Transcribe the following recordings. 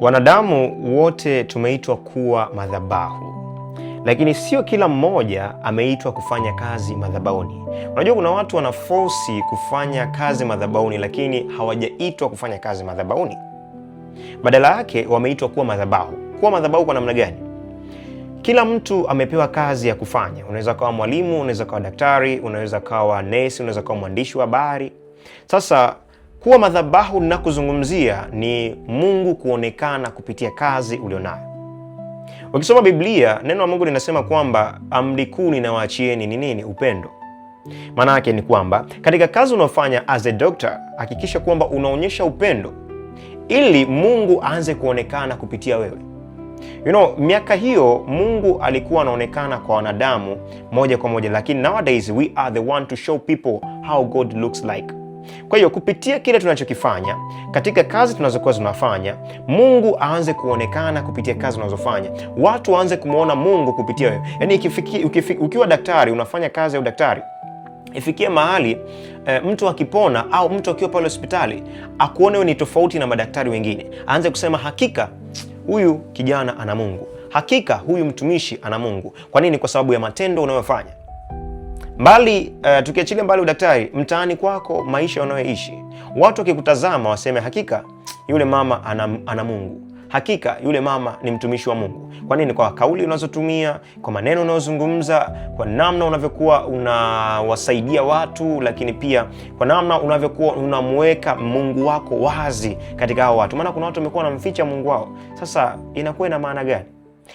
Wanadamu wote tumeitwa kuwa madhabahu, lakini sio kila mmoja ameitwa kufanya kazi madhabahuni. Unajua, kuna watu wanaforce kufanya kazi madhabahuni, lakini hawajaitwa kufanya kazi madhabahuni. Badala yake wameitwa kuwa madhabahu. Kuwa madhabahu kwa namna gani? Kila mtu amepewa kazi ya kufanya. Unaweza kuwa mwalimu, unaweza kuwa daktari, unaweza kuwa nesi, unaweza kuwa mwandishi wa habari. Sasa kuwa madhabahu ninakuzungumzia ni Mungu kuonekana kupitia kazi ulionayo. Ukisoma Biblia, neno la Mungu linasema kwamba amri kuu ninawaachieni ni nini? Upendo. Maana yake ni kwamba katika kazi unaofanya as a doctor, hakikisha kwamba unaonyesha upendo ili Mungu aanze kuonekana kupitia wewe. Miaka hiyo Mungu alikuwa anaonekana kwa wanadamu moja kwa moja, lakini nowadays we are the one to show people how God looks like. Kwa hiyo kupitia kile tunachokifanya katika kazi tunazokuwa tunafanya, Mungu aanze kuonekana kupitia kazi unazofanya, watu waanze kumwona Mungu kupitia wewe. Yaani ukiwa daktari unafanya kazi ya udaktari, ifikie mahali mtu akipona au mtu akiwa pale hospitali akuone wewe ni tofauti na madaktari wengine, aanze kusema hakika huyu kijana ana Mungu, hakika huyu mtumishi ana Mungu. Kwa nini? Kwa sababu ya matendo unayofanya. Mbali tukiachilia mbali udaktari, mtaani kwako, maisha unayoishi, watu wakikutazama waseme hakika yule mama ana Mungu, hakika yule mama ni mtumishi wa Mungu. Kwa nini? Kwa kauli unazotumia, kwa maneno unayozungumza, kwa namna unavyokuwa unawasaidia watu, lakini pia kwa namna unavyokuwa unamweka Mungu wako wazi katika hao watu. Maana kuna watu wamekuwa wanamficha Mungu wao. Sasa inakuwa ina maana gani?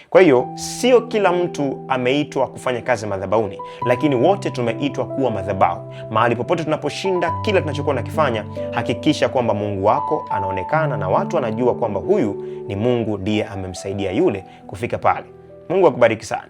Kwa hiyo sio kila mtu ameitwa kufanya kazi madhabahuni, lakini wote tumeitwa kuwa madhabahu. Mahali popote tunaposhinda, kila tunachokuwa nakifanya, hakikisha kwamba Mungu wako anaonekana na watu wanajua kwamba huyu ni Mungu ndiye amemsaidia yule kufika pale. Mungu akubariki sana.